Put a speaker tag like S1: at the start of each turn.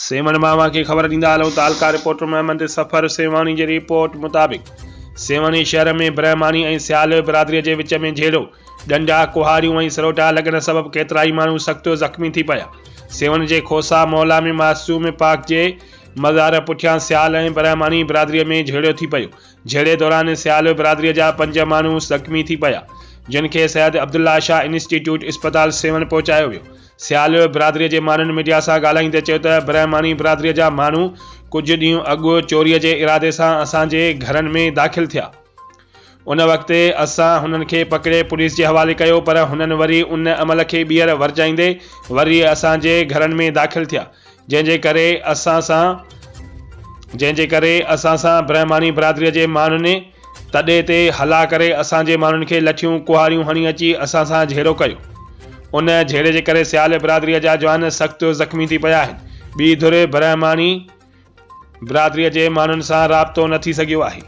S1: سيوهڻ مان اوهان کي خبر ڏيندا هلون تعلقه رپورٽر محمد صفر سيوهاڻي جي رپورٽ مطابق سيوهڻي شهر ۾ برهماڻي ۽ سيال برادري جي وچ ۾ جهيڙو، ڏنڊا، ڪهاڙيون ۽ سروٽا لڳڻ سبب ڪيترائي ماڻهو سخت زخمي ٿي پيا. سيوهڻ جي کوسا محلا ۾ معصوم پاڪ جي مزار پٺيان سيال ۽ برهماڻي برادري ۾ جهيڙو ٿي پيو، جهيڙي دوران سيال برادري جا پنج ماڻهو زخمي ٿي پيا، جن کي سيد عبدالله شاهه انسٽيٽيوٽ اسپتال سيوهڻ پهچايو ويو. سيال برادري جي ماڻهن ميڊيا سان ڳالهائيندي چيو ته برهماڻي برادري جا ماڻهو ڪجهه ڏينهن اڳ چوري جي ارادي سان اسان جي گهرن ۾ داخل ٿيا ان وقت اسان هنن کي پڪڙي پوليس جي حوالي ڪيو پر هنن وري ان عمل کي ٻيهر ورجائيندي وري اسان جي گهرن ۾ داخل ٿيا جنهن جي ڪري اسان سان جنهن جي ڪري اسان سان برهماڻي برادري جي ماڻهن تڏي تي هلا ڪري اسان جي ماڻهن کي لٺيون ڪهاڙيون هڻي اچي اسان سان جهيڙو ڪيو. ان جهيڙي جي ڪري سيال برادري جا جوان سخت زخمي ٿي پيا آهن. ٻي ڌر برهماڻي برادري جي ماڻهن سان رابطو نه ٿي سگهيو آهي.